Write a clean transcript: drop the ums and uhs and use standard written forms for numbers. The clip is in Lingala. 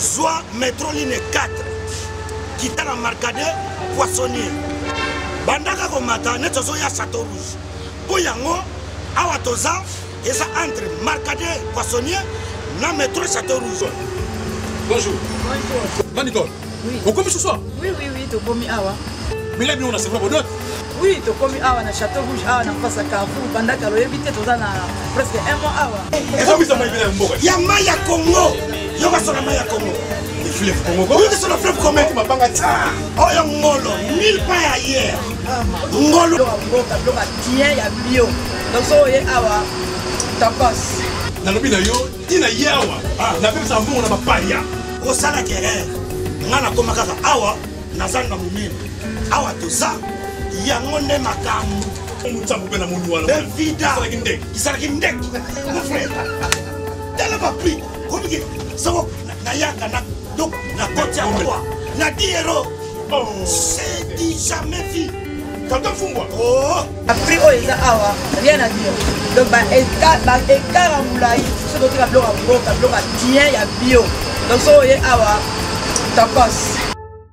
Zwa metro ligne 4 kita na marcade poissonnier bandaka komata neti ozoya chateau rouge mpo yango awa toza eza entre marcade poissonnier na metro chateau rouge. Bonjour. Bonjour. Ma Nicole. Oui. Okomi ce soir? Oui, tokomi awa. Mais là, on a c'est vrai bonheur. Oui, tokomi awa na Château Rouge awa na face ya Carrefour banda kala oyebi te toza na presque un mois awa. Ezobisa mai ya mboka. Ya mai ya Congo. Yoka solo mai ya Congo. Fleuve Congo. ko? Yoka solo fleuve Congo. Meti mabanga ti. Oyo ngolo mille pas ya hier. Ngolo. Biloko ya mboka, biloko ya bien ya bio. Donc soki oye awa tokos. Nalobi na yo ntina ye awa napesaka mbongo na bapaya. Osalaka erreur. Nga nakoma kaka awa naza na monene awa toza yango nde makambo. Mutsambo mpe namoni wana. Bevida. Esalaki ndeke. Ezalaki ndeke. Mon frère. Tala ba prix. Komiki soko nayaka na donc na koti ya kwa na 10 euros. Oh. C'est du jamais vu. Tata Fumbwa. Oh. Ba prix oyo eza awa rien à dire. Donc ba écart ba écart ya molai soki oteka biloko ya mboka biloko ya bien ya bio. Donc soki oye awa tokos.